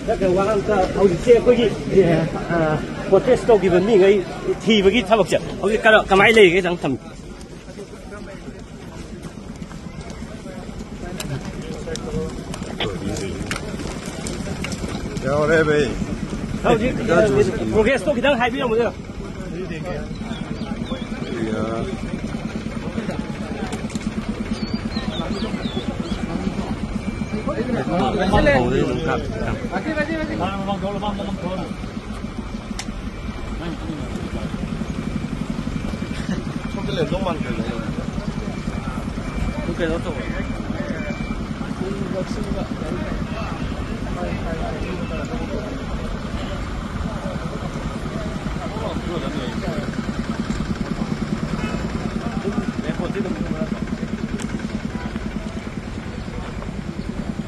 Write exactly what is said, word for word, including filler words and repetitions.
ꯅꯠꯇ꯭ꯔ ꯋꯥ ꯑꯝꯇ ꯍꯧꯖꯤꯛꯁꯦ ꯑꯩꯈꯣꯏꯒꯤ, ꯑ, protest ꯇꯧꯈꯤꯕ ꯃꯤꯉꯩ ꯊꯤꯕꯒꯤ ꯊꯕꯛꯁꯦ ꯍꯧꯖꯤꯛ ꯀꯔ-, ꯀꯃꯥꯏꯅ ꯂꯩꯔꯤꯒꯦ ꯑꯝꯇꯪ ꯊꯝꯕꯤꯌꯨ꯫ ꯌꯥꯎꯔꯦ ꯚꯥꯏ꯫ ꯍꯧꯖꯤꯛ, ꯑ, progress ꯇꯣ ꯈꯤꯇꯪ ꯍꯥꯏꯕꯤꯔꯝꯃꯨꯗ꯫ ꯁꯣꯝꯗ ꯂꯩꯔꯝꯗꯧ ꯃꯥꯟꯈ꯭ꯔꯦꯅꯦ꯫ ꯄꯨꯡ ꯀꯩꯅꯣ ꯇꯧꯕ꯫